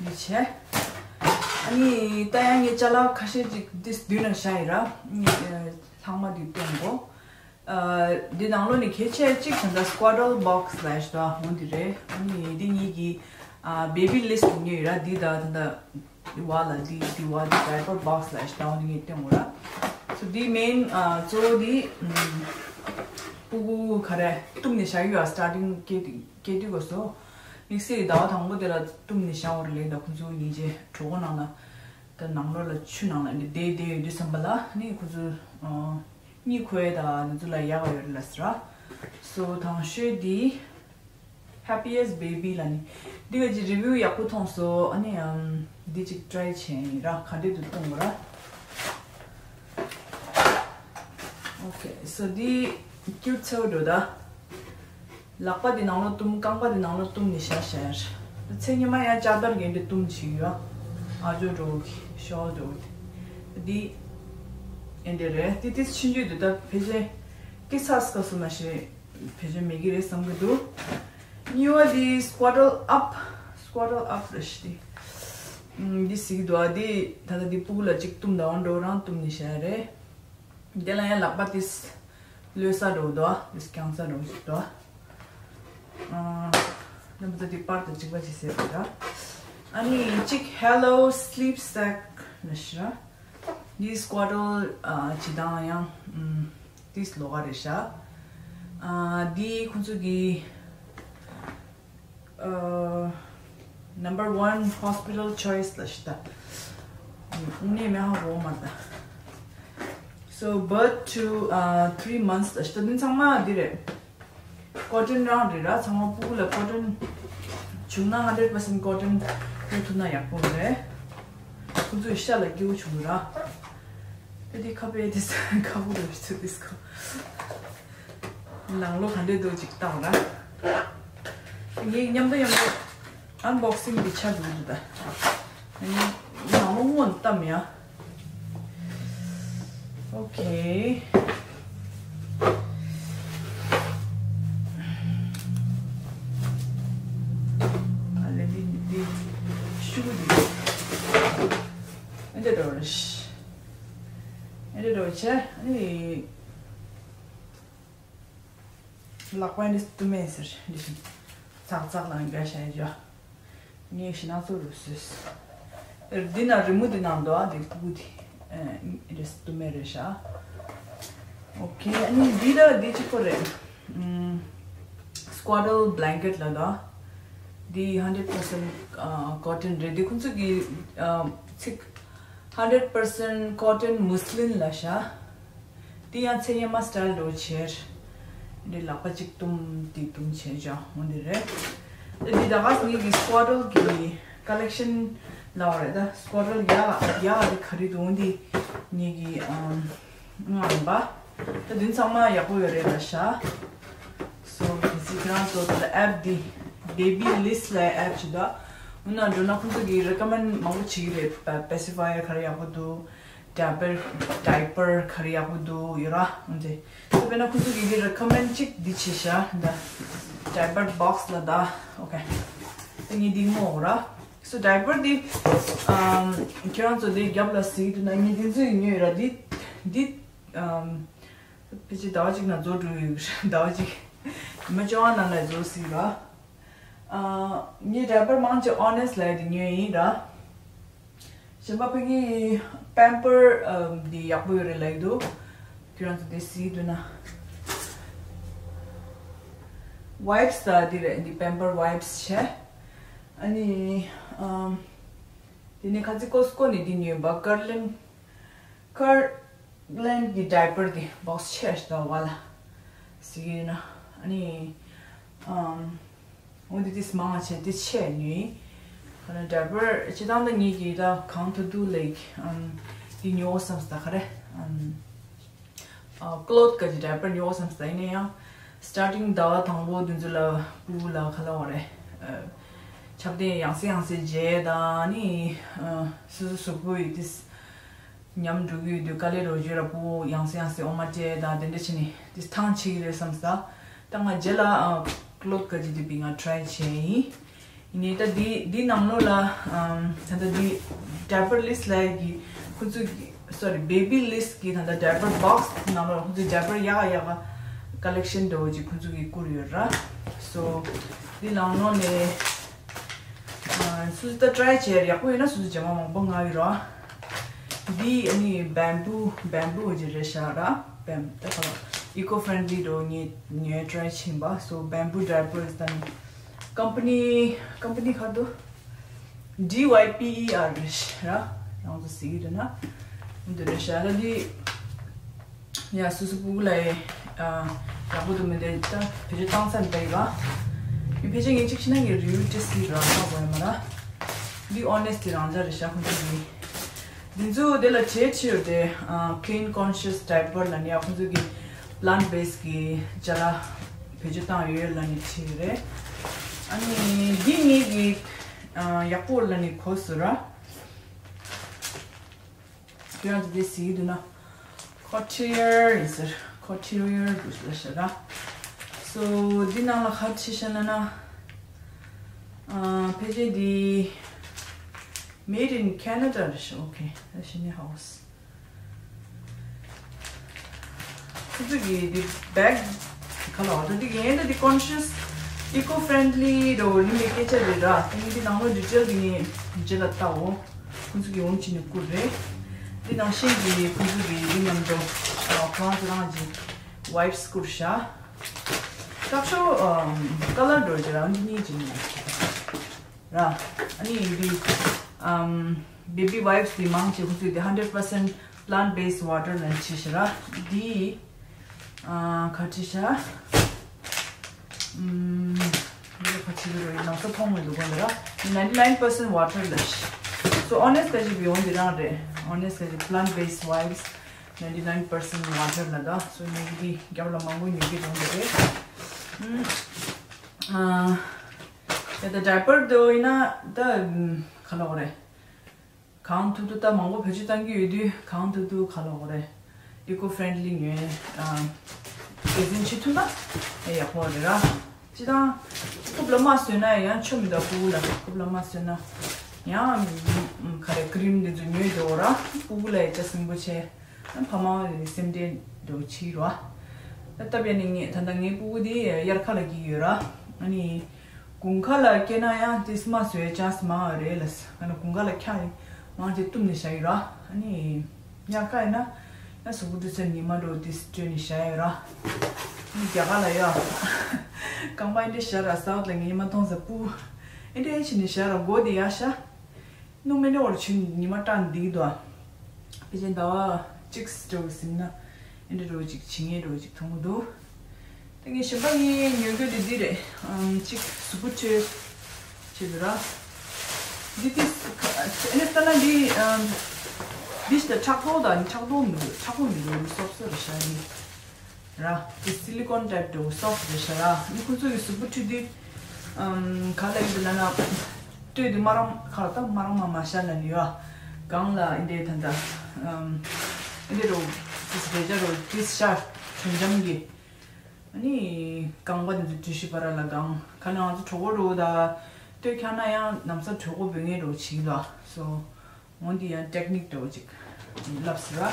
འདི་བྱས། ཨ་ནི་ད་ཡང་ངས་ཅ་ལག་ཁ་ཤས་ཅིག་འདི་བསྡུས་ནས་བཞག་ཡིན་ར། ཨ་ནི་ལྷག་མ་འདི་སྟོན་གོ། ཨ། འདི་ནང་ལོགས་ནས་གལ་ཆེ་གཅིག་ད་ལྟ་སྐུ་ཨ་ཊལ་བོག་སི་ལབ་ཞིག་འདུག་འོ་འདི་རེད། ཨ་ནི་འདི་གཉིས་ཀྱི། ཨ། བེ་བི་ལིསཊ་ཉོས་ཡོད་ར། འདི་ད་ད་ལྟ་འདི་བ་ལ་འདི་འདི་བ་འདི་ཌའི་པར་བོག་སི་ལབ་ཞིག་འདུག་འོ་འདི་ངས་སྟོན་གོ་ར། སོ་འདི་མེན། ཨ། གཙོ་བོ་འདི། ཨམ། ཕྲུ་གུ་ག་རེ་བཏུམས་ནས་བཞག་ཡོད་ཨ། སི་ཊར་ཊིང་སྐྱེས་དུས་སྐྱེས་དུས་གོ་སོ། དམིགས་བསལ་ཟླ་བ་དང་པོ་དེ་ལ་བཏུམས་ནས་བཞག་འོར་ལེ་ད་ཁོ་ཚོ་སྙིང་རྗེ། གྲོད་ཁོག་ནང་ལ། ད་ནང་ལོགས་ལ་ཆུ་ནང་ལ་འདི་བསྡད་བསྡད་ཡོད་དུས་ཙམ་པ་ལ་ནི་ཁོ་ཚོ། ཨ། གཉིད་ཁུག་ཡས་དང་ང་ཚོ་ལ་ཡག་ཡོད་རེད་ལ་ཟེར་ར། སོ་དང་ཤོས་འདི་Happiest Baby ལ་ནི་འདི་ག་ཅིག་རི་བིའུ་ཡག་པོ་མཐོང་སོང་། ཨ་ནི་ཨམ་འདི་ཅིག་ཊི་རའི་བྱས་ཡིན་ར། ག་འདྲས་འདུག་སྟོན་དགོས་ར། ཨོ་ཁེ། སོ་འདི་ཀིའུཊ་ཚ་བོ་འགྲོ་ད། ལག་པ་འདི་ནང་ལོགས་བཏུམས། རྐང་པ་འདི་ནང་ལོགས་བཏུམས་ནས་བཞག་བཞག་ཡ་རེད། ཚེ་སྔོན་མ་ཡང་ལྕགས་དར་གྱི་འདི་བཏུམས་བྱས་ཡོད་ཨ། ཨ་ཇོ་འགྲོ་གི་ཤོལ་འགྲོ་གི་འདི་ཨེ་འདྲས་རེད། འདི་ཏིས་ཆུང་ཆུང་འདུག་ད་ཕལ་ཆེར་ཀི་སཱས་སྐབས་སུ་མ་ཤེས། བེད་སྤྱོད་མེད་ཀྱི་རེད་བསམ་གྱི་འདུག་གཉིས་པ་དེ་སྐུ་ཨ་ཊལ་ཨབ། སྐུ་ཨ་ཊལ་ཨབ་རེད་ཤི་དེ། ཨམ། འདི་གཟིགས་འདུག་ཨ། དེ་ད་ལྟ་འདི་ཕྲུ་གུ་ལ་གཅིག་བཏུམས་དང་འགྲོ་རང་བཏུམས་ནས་བཞག་རེད། དེ་ལ་ཡང་ལག་པ་དེ་གློད་ས་འགྲོ་འདུག་ཨ། དེ་བརྐྱང་ས་འགྲོ་ཞིག་འདུག་ཨ། ཨ། རྣམ་པ་ཚོ་དེ་པར་དང་གཅིག་པ་ཅིག་ཟེར་འདུག་ཨ། ཨ་ནི་གཅིག་Hello Sleep Sack ལ་ཤི་ར། འདི་སྐུ་ཨ་ཊལ་ཨ་བྱེད་སྟངས་ཡང་ཨམ་ཏིས་ལོགས་ཀ་རེད་ཤག་ཨ། འདི་ཁོང་ཚོ་གི་ཨ་Number One Hospital Choice ལ་ཤི་ད། དངོས་གནས་མེད་ཧ་གོ་མ་ད། So birth to uh, three months ལ་ཤི་ད། འདི་ཚང་མ་འདི་རེད། ཀོ་ཊོན་རང་རེད་ར། ཚང་མ་ཕྲུ་གུ་ལ་ཀོ་ཊོན་བྱུང་ན་hundred percent ཀོ་ཊོན་ཕུལ་ཐུབ་ན་ཡག་པོ་རེད། ཁོ་ཚོའི་ཤ་ལ་སྐྱིད་པོ་བྱུང་ར། ཨ་དེ་ཁ་པའི་དེ་ས་ཁ་བུ་རུ་ཚུ་དེ་སྐོ། ནང་ལོ་ག་འདྲས་འདུག་ཅིག་བལྟ་ན། ངས་མཉམ་དུ་མཉམ་དུ་ཨན་བོག་སིང་འདི་ཆ་འདུག་འདུག་ད། ནང་ལོ་སྔོན་གཏམ་ཡ། ཨོ་ཁེ། ཨ་ལེ་འདི་འདི་ཤུ་གུ་འདི། ཨ་འདྲས་འདྲས་རེད། ཨ་འདྲས་འདྲས་བྱས་ཨ་ནི། ལག་པ་འདི་སྟུ་མེད་ཟེར་འདི་བཞིན་ཚག་ཚག་ལ་འགའ་ཤ་ཡི་ཇོ། ངས་ཤི་ན་ཚོ་རུ་སུས། འདི་ན་རི་མོ་འདི་ནང་དུ་ཨ་འདི་ཕུ་གུ་འདི་འདི་སྟུ་མེད་རེད་ཤ། ཨོ་ཁེ། ཨ་ནི་འདི་ལ་འདི་གཅིག་པོ་རེད། སྐོ་ཌལ་བྷ་ལེང་ཀེཊ་ལ་ད། འདི་hundred percent cotton རེད། འདི་ཁོང་ཚོ་གི་ཚིག་hundred percent cotton muslin ལ་ཤ། དེ་ཡང་ཚེ་ཡེ་མ་སི་ཊལ་འགྲོ་ཆེར། འདི་ལག་པ་གཅིག་བཏུམ་དེ་བཏུམ་བྱས་ཀྱང་འོ་འདི་རེད། དེ་འདི་ད་ག་ངེད་ཀྱི་སྐོ་ཌལ་གི་ཀ་ལེག་ཤན་ལ་བ་རེད་ད། སྐོ་ཌལ་ཡ་ཡ་དེ་ག་རེ་འདུག་འོ་འདི་ངེད་ཀྱི་ཨམ་ངའམ་པ། ད་དུན་ཚང་མ་ཡག་པོ་ཡོད་རེད་ལ་ཤ། སོ་གི་ཚིག་རང་ཚོ་དེ་ལ་ཨེབ་འདི་བེ་བི་ལིས་ལ་ཨེབ་ཅིག་ད། འོ་ན་འགྲོ་ན་ཁོང་ཚོ་གི་རེ་ཀ་མེན་མང་པོ་བྱེད་ཀྱི་རེད། པེ་སི་ཕ་ཡར་ག་རེ་ཡག་པོ་འདུག་ཌའི་པར་ཌའི་པར་ག་རེ་ཡག་པོ་འདུག་ཡོད་ར། འོན་ཏེ་དཔེར་ན་ཁོང་ཚོ་གིས་རེ་ཀ་མེན་ཅིག་འདི་བྱེད་ཤག་འདི་ཌའི་པར་བོག་སི་ལ་ད། ཨོ་ཁེ། དེ་ངས་འདི་ངོ་ར། སོ་ཌའི་པར་འདི་ཨམ་ཁྱེད་རང་ཚོ་འདི་རྒྱབ་ལ་གཟིགས་འདུག་ན་ངས་འདི་ཚོ་ཡིན་ངོས་ར། འདི་འདི་ཨམ་ཕལ་ཆེར་ཟླ་བ་གཅིག་ནང་རྫོགས་འགྲོ་ཡོད་ཟླ་བ་གཅིག་མི་བཅོ་ལྔ་ནང་ལ་རྫོགས་སྲིད་ར། ཨ་ངས་ཌའི་པར་མང་ཆེ་ཨོ་ནེ་སི་ལ་འདི་ཉོས་ཡིན་ར། གཞན་པ་ཕ་གི་པེམ་པར་འདི་ཡག་པོ་ཡོད་རེད་ལབ་ཀྱི་འདུག་ཁྱོད་རང་ཚོ་དེ་གཟིགས་འདུག་ན། ཝའི་པ་སི་ད་འདི་རེད། འདི་པེམ་པར་ཝའི་པ་སི་བྱས། ཨ་ནི་ཨམ་དེ་ནས་ཁ་ཚིག་ཀོ་སི་ཀོ་ནས་འདི་ཉོས་པ་ཀར་ལན་ཀར་ལན་གྱི་ཌའི་པར་འདི་བོག་སི་ཆེ་ཞིག་འདུག་བ་ལ་གཟིགས་ཡིན་ན། ཨ་ནི་ཨམ། འོ་འདི་ཏིས་མང་བ་བྱས་ཏིས་ཆེ་ཉོས། ཁ་ན་ཌའི་པར་སྤྱི་བཏང་ད་ངེད་ཀྱིས་ད་གང་ཐུབ་ཐུབ་ལེགས་ཨམ་འདི་ཉོ་བསམ་སྟ་ག་རེ་ཨམ་ཨ་ཀློ་ཐི་ག་ཅི་ཌའི་པར་ཉོ་བསམ་སྟ་ཡིན་ན་ཡང་སི་ཊར་ཊིང་ཟླ་བ་དང་པོ་དུས་ཚོད་ལ་སྤུ་གུ་ལ་ཁ་ལ་བ་རེ་ཨ་ཆབ་དེ་ཡང་སེ་ཡང་སེ་རྗེས་ད་ནི་ཨ་སོ་སོ་གཟུགས་པོ་ཡི་ཏིས། ཉམས་འགྲོ་གི་ཡོད་དུས་དཀའ་ལས་རོགས་བྱོས་ར་སྤུ་གུ་ཡང་སེ་ཡང་སེ་འོ་མ་སྤྲད་དང་དེ་འདྲ་བྱས་ནས་དེ་ཐང་ཆད་ཀྱི་རེད་བསམ་ས། ད་ང་རྗེས་ལ་ཀློ་ཐི་ག་ཅི་དེ་བི་ང་ཊི་རའི་བྱས་ཡིན། ཡིན་ནའི་ད་འདི་འདི་ནང་ལོགས་ལ་ད་ལྟ་འདི་ཌའི་པར་ལིས་ལ་གི་ཁོ་ཚོ་གི་སོ་རི་བེ་བི་ལིས་གི་ད་ལྟ་ཌའི་པར་བོག་སི་ནང་ལོགས་ཁོ་ཚོ་ཌའི་པར་ཡག་ག་ཡག་ག་ཀ་ལེག་ཤན་འདྲ་བོ་ཅིག་ཁོ་ཚོ་གི་བསྐུར་ཡོད་ར། སོ་འདི་ནང་ལོགས་ནས། ཨ་སོ་སོ་ད་ཊི་རའི་བྱས་ཡག་པོ་ཡོད་ན་སོ་སོ་རྗེས་མ་མང་པོ་མངགས་ཡོད་ར། འདི་ཨ་ནི་བེམ་བུ་བེམ་བུ་ཅིག་རེད་ཤག་ར། བེམ་ད་ག་ལ་ཨི་ཀོ་ཕ་རེན་ཌི་ལི་འགྲོ་ངས་ངས་ཊི་རའི་བྱིན་པ། སོ་བེམ་བུ་ཌའི་པར་སི་ད་ནི་ཀམ་པ་ནི་ཀམ་པ་ནི་ག་རེ་འདུག་ཌི་ཝའི་པི་ཨི་ཨར་རེད་ཤག་ར། རང་ཚོ་གཟིགས་ཀྱི་འདུག་ན་འདི་རེད་ཤག་ལ་འདི། ཡ་སོ་སོ་སྤུ་གུ་ལ་ཡ་ཡག་པོ་འདུག་མི་འདུག་ད་བེད་སྤྱོད་བཏང་ཚར་འདི་ཡིན་པ། ཡ་ཕལ་ཆེར་ངས་གཅིག་བྱས་ན་ངས་རི་ཝིའུ་ཊེ་སི་ཊི་རག་ཐག་པ་ཡིན་མ་ར། འདི་ཨོ་ནེ་སི་ཊི་རང་འཇགས་རེད་ཤག་ཁོང་ཚོ་གི། འདི་ཚོ་དེ་ལ་བྱེད་ཆེ་ཡོད་དེ། ཨ་ཀི་ལིན་ཀོན་ཤི་ཡས་ཌའི་པར་ལ་ནི་ཡ་ཁོང་ཚོ་གི་པི་ལན་ཊི་བེ་སི་གི་ཅ་ལག་བེད་སྤྱོད་བཏང་ཡོད་ལ་ནི་བྲིས་རེད། ཨ་ནི་འདི་ངེད་ཀྱི་ཨ་ཡག་པོ་ལ་ནི་གོ་སོང་ར། ཁྱོད་རང་ཚོ་དེ་གཟིགས་འདུག་ན། ཁོ་ཊི་ཡར་ཡིན་ཟེར། ཁོ་ཊི་ཡར་འདུག་ལ་ཤ་ར། སོ་འདི་ནང་ལ་ག་རེ་བྲིས་ཤག་ན་ན། ཨ་ཕལ་ཆེར་འདི་Made in Canada རེད་ཤག་ཨོ་ཁེ། ད་ཤི་ནི་ཧའོ་སི། ཁོ་ཚོ་གི་འདི་བེག་ག་ལ་བ་ད་འདི་གི་ཡན་ད་འདི་ཀོན་ཤི་ཡས་ཨི་ཀོ་ཕ་རེན་ཌི་ལི་འདྲ་བོ་རིང་གི་སྐད་ཆ་རེད་ར། ད་ངས་འདི་ནང་ལོགས་ཌི་ཊེལ་འདི་ངས་རྗེས་ལ་ལྟའོ། ཁོང་ཚོ་གི་འོང་ཕྱིན་ནས་བསྐུར་རེད། འདི་ནང་བཞིན་གྱི་ཁོང་ཚོ་གི་འདི་མཉམ་དུ་ཁོ་རང་ཚོ་རང་གི་ཝའི་པ་སི་བསྐུར་བཞག་སྐྲག་ཤོག་ཀ་ལར་འགྲོ་རྒྱུ་རང་འདི་གཉིས་ཀྱི་ནས་ར། ཨ་ནི་འདི་བེ་བི་ཝའི་པ་སི་འདི་མང་ཆེ་ཁོང་ཚོས་འདི་hundred percent plant based water ལ་བྲིས་ཤག་ར། འདི་ཨ་ག་བྲིས་ཤག་ཨུམ། འདི་ལ་ཁ་ཆེ་གི་རེད། ནང་ས་མཐོང་མི་འདུག་གོ་འདི་ར། འདི་ninety nine percent water ལ་ཤི། So ཨོ་ནེ་སི་ཊི་ག་ཅིག་བི་འོང་འདི་རང་རེད། ཨོ་ནེ་སི་ཊི་ག་ཅིག་plant based wipes ninety nine percent water ལ་ད་སོ་ཉོ་གི་དེ་རྒྱབ་ལ་མང་པོ་ཉོ་གི་འདུག་འདུག་རེད། ཨ་ད་ཌའི་པར་དེ་ཡིན་ན་ད་ག་ལབ་དགོས་རེད། གང་ཐུབ་ཐུབ་ད་མང་པོ་བེད་སྤྱོད་གཏང་གི་ཡོད་དུས་གང་ཐུབ་ཐུབ་ག་ལབ་དགོས་རེད། ཨི་ཀོ་ཕ་རེན་ཌི་ལི་ཉོས། ཨ་དེ་འཛིན་བྱེད་ཐུབ་ན་ཨེ་ཡག་པོ་རེད་ར། སྤྱིར་བཏང་རྐུབ་ལ་མ་བཟོས་ན་ཡང་ཆོ་མི་འདུག་སྤུ་གུ་ལ་རྐུབ་ལ་མ་བཟོས་ན་ཡང་ག་རེ་ཀི་རིམ་འདི་ཚོ་ཉོས་འགྲོ་ར། སྤུ་གུ་ལ་ཡང་ཅ་སྲིན་པོ་ཆེ། ཨ་ཕ་མ་སེམས་ཁྲལ་འགྲོ་ཕྱིར་ར། ད་ལྟ་བས་ནི་ངས་ད་ལྟ་ངའི་སྤུ་གུ་དེ་དབྱར་ཁ་ལ་སྐྱེས་ཡོད་ར། ཨ་ནི་དགུན་ཁ་ལ་སྐྱེས་ན་ཡང་དེ་མ་བཟོས་ཅང་མང་བ་རེད་ལ། ཨ་ནི་དགུན་ཁ་ལ་འཁྱག་ཡིན་མང་ཆེ་བཏུམས་ནས་བཞག་ཡོད་ར། ཨ་ནི་དབྱར་ཁ་ཡིན་ན་ཡང་གཟུགས་པོ་འདི་ཚོ་ཉི་མ་འགྲོ་དེ་སྤྲོད་ནས་བཞག་ཡོད་ར། ཨ་ནི་རྒྱ་གར་ལ་ཡ་རྐང་པ་ཨེ་འདྲས་བཞག་ར། སའུ་ཐི་ལ་ངས་ཉི་མ་མཐོང་ས་སྤུ་གུ་ཨེ་འདྲས་བྱས་ནས་བཞག་ར། མགོ་དེ་ཡར་བཞག་སྣུམ་མེད་ནས་འོར་ཆུ་ཉི་མ་སྐྲག་འདིག་དོ། ཕལ་ཆེར་ཟླ་བ་གཅིག་འགྲོ་ཟིན་ན་ཨེ་འདྲ་འགྲོ་ཅིག་བྱེད་ངེས་འགྲོ་ཅིག་མཐོང་གི་འདུག་ད་ངས་གཞན་པ་ངའི་ཉོ་རྒྱུ་དེ་འདི་རེད། ཨམ་གཅིག་གཟུགས་པོ་འཕྲོད་བྱེད་དུ་ར། འདི་དེ་ཨེ་ནས་ལྟ་ན་འདི་ཨམ་འདི་ཞིག་ད་ཕྲག་དོག་དང་ཕྲག་དོག་མི་འདུག་ཕྲག་དོག་མི་འདུག་སོབ་སོབ་རེད་ཤག་འདི། ར། དེ་སི་ལི་ཀོན་ཊའིབ་འདྲ་བོ་སོབ་རེད་ཤག་ར། ནི་ཁོ་ཚོ་གི་གཟུགས་པོ་འཕྲོད་དུས་ཨམ་ག་ལ་ཡིན་ལབ་ན་སྤྲོད་དུས་མ་རང་ཁ་ལ་ད་མ་རང་མ་མ་ཤ་ལ་ནི་ཡོད། གང་ལ་ཨིན་དེ་ད་ད་ཨམ་ཨིན་དེ་རོ་དེ་རེ་ཅ་རོ་དེ་ཤ་གྲོན་འཇམ་གི། ཨ་ནི་རྐང་པ་དེ་ཚོ་དུས་ཤི་བ་ར་ལ་གང་ག་ནང་ཚོ་གྲོད་ཁོག་རོ་ད་སྟོད་ཁྱག་ན་ཡང་ནམ་ས་གྲོད་ཁོག་བུད་ངེས་རོ་ཆིག་ལ་སོ། འོན་ཏེ་ཡང་ཊེག་ནིག་འདྲ་བོ་ཅིག་ལབ་ཟེར་བ།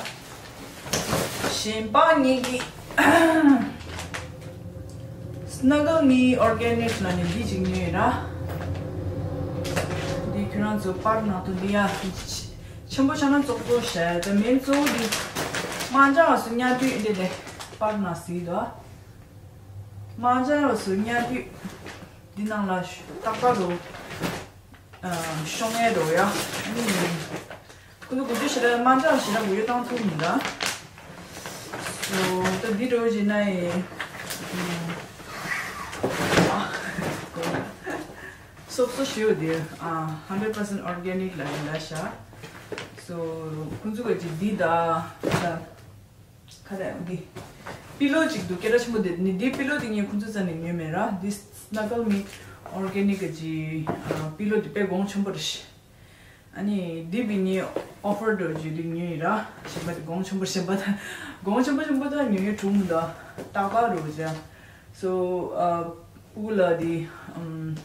གཞན་པ་ངེད་ཀྱི་སྣ་གལ་མི་ཨོར་གེ་ནིག་ལ་ནི་འདི་ཅིག་ཉོས་ཡིན་ར། འདི་ཁྱོད་རང་ཚོ་པར་ནང་དུ་འདི་ཡ་ཆེན་པོ་ཆགས་ན་ཙོག་ཙོག་བྱས། ད་མིན་གཙོ་བོ་འདི་དམར་འབྱར་བ་སུ་ཉར་དུས་འདི་ལས་པར་ནང་གཟིགས་དོ། དམར་འབྱར་བ་སུ་ཉར་དུས་འདི་ནང་ལ་ཏག་ཏག་རུ། ཤོང་ངེས་འགྲོ་ཡ། ཁོ་ཚོ་དགུ་བཅུ་ཞེ་དྲག་དམར་འབྱར་ཞེ་དྲག་དགུ་བཅུ་བཏང་ཐུབ་མི་འདུག་སོ་ད་འདི་འགྲོ་བྱེད་ན་ཡི། སོབ་སོ་ཞུ་འདི་hundred percent organic ལ་ཡིན་ལ་ཤ། སོ་ཁོ་ཚོ་ག་ཅིག་འདི་ད་ད། ཁ་རེ་འདི། པི་ལོ་ཅིག་འདུག་སྐད་གྲགས་ཆེན་པོ་འདི་ནི་འདི་པི་ལོ་འདི་ངས་ཁོང་ཚོའི་རྩ་ནས་ཉོས་མེད་ར། འདི་སྣ་གལ་མི་ཨོར་གེ་ནིག་གི་ཅི་པི་ལོ་འདི་དཔེ་གོང་ཆེན་པོ་རེད། ཨ་ནི་འདི་བི་ནི་ཨོ་ཕར་འདྲ་བོ་ཅིག་འདི་ཉོས་ཡིན་ར། གཞན་པ་འདི་གོང་ཆེན་པོ་གཞན་པ་དང་གོང་ཆེན་པོ་ཆེན་པོ་དང་ཉོ་ཉོ་གྲུང་མི་འདུག་ཏག་ཏག་རེད་བྱ། སོ་ཨ་སྤུ་གུ་ལ་འདི་ཨམ།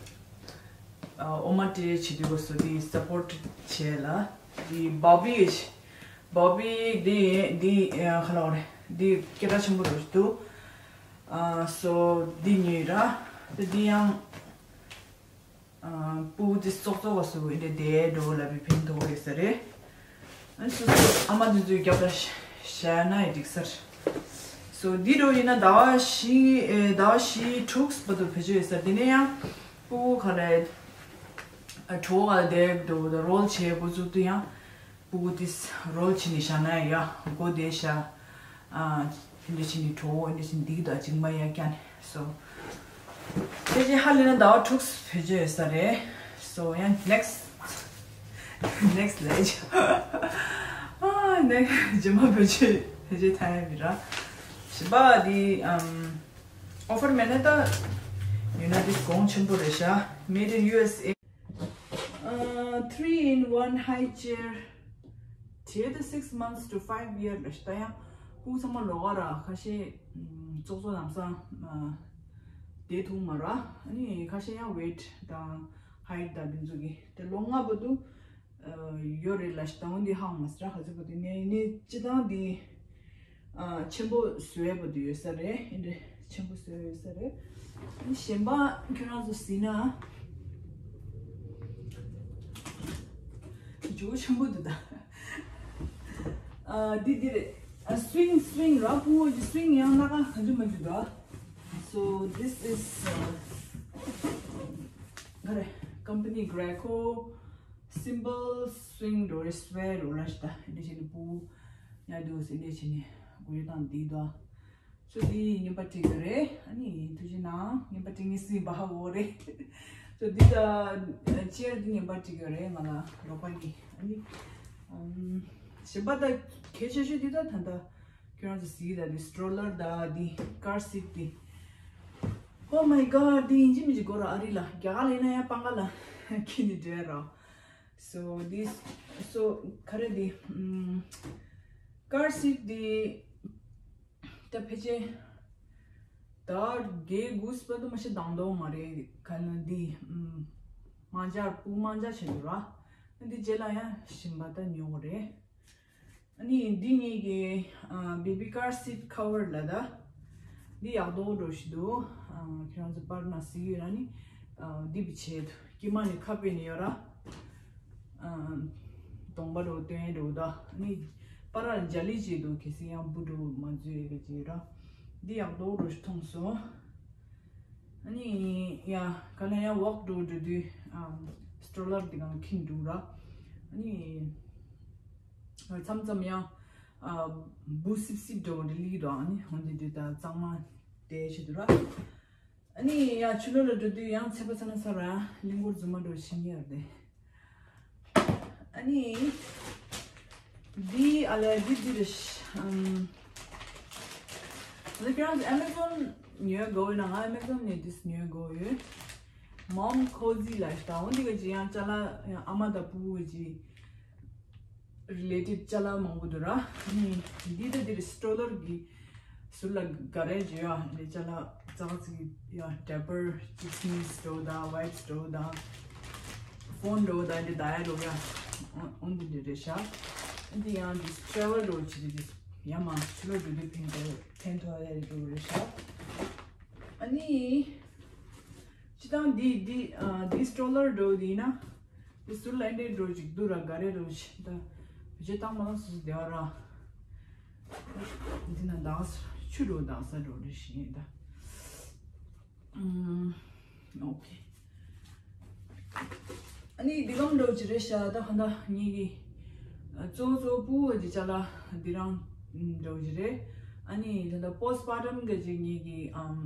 ཨོ་མ་ཏྲེ་བྱེད་དུས་སྐབས་སུ་འདི་སཔོར་ཊི་བྱས་ལ། འདི་བོ་བི་བོ་བི་འདི་འདི་ཁ་ལོ་རེད། འདི་སྐད་གྲགས་ཆེན་པོ་རེད་འདུག་ཨ་སོ་འདི་ཉོས་ར། དེ་འདི་ཡང་ཨ་སྤུ་གུ་འདི་ཙོག་ཙོག་བ་སུ་འདི་དེ་འགྲོ་ལ་བི་ཕན་ཐོགས་རེད་ས་རེད། ཨ་སོ་སོ་ཨ་མ་འདི་ཚོའི་རྒྱབ་ལ་བཞག་ན་ཡི་འགྲིག་ས་རེད། སོ་འདི་འགྲོ་ཡིན་ན་ཟླ་བ་བཞི་ཨེ་ཟླ་བ་བཞི་དྲུག་བར་དུ་བེད་སྤྱོད་ཡོད་ས་རེད། དེ་ནས་ཡང་སྤུ་གུ་ག་རེ་ཨ་གྲོགས་ག་དེ་འགྲོ་ད་རོལ་བྱེད་འགོ་བཙུགས་དུས་ཡང་སྤུ་གུ་དེ་རོལ་བྱེད་ནས་བཞག་ན་ཡ་མགོ་དེ་བཞག་ཨ་འདི་བྱེད་ནས་གྲོགས་འདི་བྱེད་འདི་གི་ད་ཅིག་མ་ཡ་ཀྱང་ནས་སོ། དེ་རྗེས་ཧ་ལས་ན་ཟླ་བ་དྲུག་བེད་སྤྱོད་ཡོད་ས་རེད། སོ་ཡང་ནེག་སི་ནེག་སི་ལས་ཨ་ནེག་སི་རྗེས་མ་བེད་སྤྱོད་བེད་སྤྱོད་ཐ་ཡ་མི་ར། བཞི་པ་འདི་ཨམ་ཨོ་ཕར་མེད་ན་ད་ཡོད་ན་འདི་གོང་ཆེན་པོ་རེད་ཤག Made in U S A. Uh, three in one high chair. Three to six months to five year ལ་ཤི་ད་ཡང་སྤུ་གུ་ཚང་མ་ལོགས་ཀ་ར་ཁ་ཤས་ཙོག་ཙོག་ལམ་སང་བསྡད་ཐུབ་མ་ར། ཨ་ནི་ཁ་ཤས་ཡང་ཝེཊ་དང་ཧའིཊ་དང་འདི་ཚོ་གི་དེ་ལོ་ལྔ་བར་དུ་ཡོད་རེད་ལ་ཤི་ད་འོན་ཏེ་ཧ་མ་སི་ར་ཁ་ཚི་བར་དུ་ནས་ནི་སྤྱི་བཏང་འདི། ཨ་ཆེན་པོ་བཟོས་པ་དུ་ཡོད་ས་རེད། ཨེ་འདྲ་ཆེན་པོ་བཟོས་ཡོད་ས་རེད། ཨ་གཞན་པ་ཁྱོད་རང་ཚོ་གཟིགས་ན་ཇོ་ཆེན་པོ་འདུག་ད། ཨ་འདི་འདི་རེད། ཨ་སུ་ཝིང་སུ་ཝིང་ར་སྤུ་བོ་གི་སུ་ཝིང་ཡང་སྣ་ཁ་ག་ཚོད་མ་འདུག་ད། So this is uh, ག་རེ་company Graco simple swing door square door ལ་ཤི་ད་ཨེ་འདྲ་བྱས་ནས་སྤུ་བོ་ཡང་འདུག་ཟེར་ཨེ་འདྲ་བྱས་ནས་གོ་ཡོད་དང་འདི་འདུག་སོ་འདི་རྔན་པ་སྤྲད་གི་རེད། ཨ་ནི་ཐུགས་རྗེ་གནང་། རྔན་པ་སྤྲད་ངེས་སུ་ཡིན་པ་ཧ་གོ་རེད། སོ་འདི་ད་ཅེར་འདི་རྔན་པ་སྤྲད་གི་རེད་ང་ལ་རོགས་པ་གི། ཨ་ནི་ཨམ་གཞན་པ་ད་ གལ་ཆེ་ཤོས་འདི་ད་ད་ལྟ་ཁྱོད་རང་ཚོ་གཟིགས་ད་འདི་སི་ཊོ་ལར་ད་འདི་ཀར་སིཊ་འདི། Oh my god, འདི་ཡིན་གཅིག་མིན་གཅིག་དགོས་ར། ཨ་རི་ལ་རྒྱ་གར་ལ་ཡིན་ན་ཡང་སྤང་ཁ་ལ་འཁྱེར་ནས་བསྡད་ར། So this, so ག་རེ་འདི། ཀར་སིཊ་འདི་ད་ཕལ་ཆེར་ཟླ་བརྒྱད་དགུ་ཙམ་དུ་མ་ཤི་ལྡང་དོ་མ་རེད། ག་ལ་འདི་མང་ཇ་སྤུ་མང་ཇ་བྱེད་འདུག་ར། འདི་རྗེས་ལ་ཡང་ཞིམ་པ་ད་ཉོ་དགོས་རེད། ཨ་ནི་འདི་གཉིས་ཀྱི་ཨ་བེ་བི་ཀར་སིཊ་ཁ་བར་ལ་ད། འདི་ཡག་དོག་འགྲོ་ཞིག་འདུག་ཨ་ཁྱེད་རང་ཚོ་པར་ན་གཟིགས་ཡོད་ན་ནི། ཨ་འདི་བི་ཆེད་དུ་དཀྱིལ་མ་ནས་ཁ་ཕྱེ་ནས་ཡོད་ར། ཨ་གདོང་པ་འགྲོ་སྟོན་འགྲོ་ད། ཨ་ནི་པར་ལ་འཇའ་ལི་བྱེད་འདུག་གལ་སྲིད་ཡང་འབུ་འགྲོ་མ་འཛུལ་ཡོད་པའི་ཅིག་ར། འདི་ཡག་དོག་འགྲོ་ཞིག་མཐོང་སོང་། ཨ་ནི་ཡ་ག་ལ་ཡ་ཝོག་འགྲོ་འགྲོ་དུས་ཨམ་སི་ཊོ་ལར་འདི་གང་ཁྱིམ་འགྲོ་ར། ཨ་ནི་མཚམས་མཚམས་ཡང་ཨ་འབུ་སིབ་སིབ་འགྲོ་འདི་ལི་ར། ཨ་ནི་འོན་ཏེ་འདི་ད་གཙང་མ་དེ་བྱེད་དུ་ར། ཨ་ནི་ཡ་ཆུ་ལོ་ལ་འགྲོ་དུས་ཡང་ཚད་པ་ཚ་ན་ས་ར་གླིང་སྐོར་རྫུན་མ་འགྲོ་ཤེས་ཉེ་ཡར་དེ། ཨ་ནི། འདི་ཨ་ལས་འདི་འདི་རེད། ཨམ། འདི་ཁྱེད་རང་ཚོ་ཨ་མ་ཛོན་ཉོས་དགོས་ཡོད་ན། ང་ཨ་མ་ཛོན་ནས་འདི་ཉོས་དགོས་ཡོད། མོམ་ཁོ་ཛི་ལ་ཤི་ད། འོ་འདི་ག་ཅི་ཡང་ཅ་ལག་ཡང་ཨ་མ་དང་ཕྲུ་གུ་ག་ཅི་རི་ལེ་ཊེཌ་ཅ་ལག་མང་པོ་འདུག་ར། ཨ་ནི་འདི་ད་འདི་རེད། སི་ཊོ་ལར་གི་ཟུར་ལ་ག་རེ་བརྗོད་ཡ་ལས་ཅ་ལག་ཙག་ཙིག་ཡ་ཌའི་པར་ཅིག་སི་ནིག་སི་འགྲོ་དང་ཝའི་པ་སི་འགྲོ་དང་ཕོན་འགྲོ་དང་འདི་ད་ཡ་འགྲོ་ཡ་འོན་ཏེ་འདི་རེད་ཤག་འདི་ཡང་འདི་ཊེ་རེ་ཝལ་འགྲོ་ཅི་འདི་ཡ་མ་ཕྱི་ལོགས་འགྲོ་དུས་ཕན་ཐོགས་ཕན་ཐོགས་ཡ་འགྲོ་རེད་ཤག་ཨ་ནི་སྤྱི་བཏང་འདི་འདི་ཨ་འདི་སི་ཊོ་ལར་འགྲོ་འདི་ཡིན་ན། དེ་ཟུར་ལ་འདྲེ་འགྲོ་ཅིག་འདུག་ར། ག་རེ་འགྲོ་ཅིག་ད་བེད་སྤྱོད་བཏང་མ་བཏང་སུ་སུ་བདེ་བ་ར། འདི་ན་དྭགས་ཆུ་འགྲོ་དྭགས་ས་འགྲོ་རེ་ཞིག་ཡིན་ད། ཨོ་ཁེ། ཨ་ནི་འདི་གམ་འགྲོ་ཅི་རེད་ཤག་ད་ཧ་ད་ངེད་ཀྱི་གཙོ་བོ་གཙོ་བོ་ཕྲུ་གུ་འདི་ཅ་ལག་འདི་རང་འགྲོ་ཅི་རེད། ཨ་ནི་ད་ད་པོ་སི་ཊི་མོར་ཊམ་ག་ཅིག་ངེད་ཀྱི་ཨམ་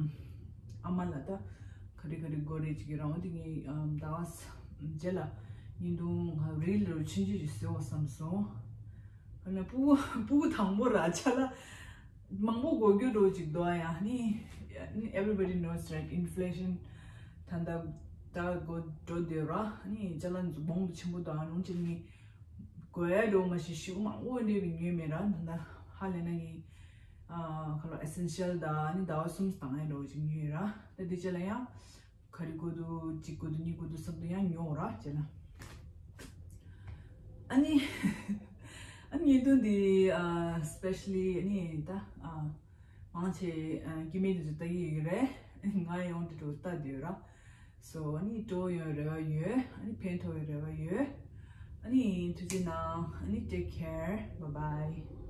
ཨ་མ་ལ་ད། ག་རེ་ག་རེ་དགོས་རེད་ཅིག་རང་དེ་ངས་ཨམ་ད་རྗེས་ལ་ཉིན་དུ་ང་རིལ་ལོ་ཆུང་ཆུང་ཞིག་བཟོ་བསམ་སོང་། ཨ་ན་ཕྲུ་གུ་ཕྲུ་གུ་དང་པོ་ར་ཅ་ལག་མང་པོ་དགོས་རྒྱུ་འགྲོ་ཅིག་འདུག་ཨ། ཡ་ནི་everybody knows, right? Inflation ད་ད་ད་དགོས་འགྲོ་འདོད་ར། ནི་ཅ་ལག་མང་པོ་ཆེན་པོ་འདུག་ཨ། ནང་ཆེན་ནི་དགོས་ཡ་འགྲོ་མ་ཤི་ཤི་མང་པོ་འདྲེ་བའི་ཉོས་མེད་ར། ད་ད་ཧ་ལས་ན་ངས་ཨ་ཁ་ལོ་ཨེ་སེན་ཤལ་ད་ནི་ཟླ་བ་གསུམ་དང་ཡ་འགྲོ་ཅིག་ཉོས་ར། ད་འདི་ཅ་ལག་ཡང་ག་རེ་དགོས་འདུག་གཅིག་དགོས་འདུག་གཉིས་དགོས་འདུག་བསམ་དུ་ཡང་ཉོ་ར་བྱས་ན། ཨ་ནི་ཨ་ནི་ཉིན་དུ་འདི་ཨ་སི་པེ་ཤ་ལི་ཨ་ནི་ད་ཨ་མང་ཆེ་ཨ་སྐྱེ་དམན་འདི་ཚོ་ལྟ་གི་ཡོད་ཀྱི་རེད། ང་ཡང་འདི་འགྲོ་ལྟ་འདོད་ར། སོ་ཨ་ནི་སྤྲོ་ཡོང་རེ་བ་ཡོད། ཨ་ནི་ཕན་ཐོགས་ཡོང་རེ་བ་ཡོད། ཨ་ནི་ཐུགས་རྗེ་གནང་། ཨ་ནི་take care, bye bye.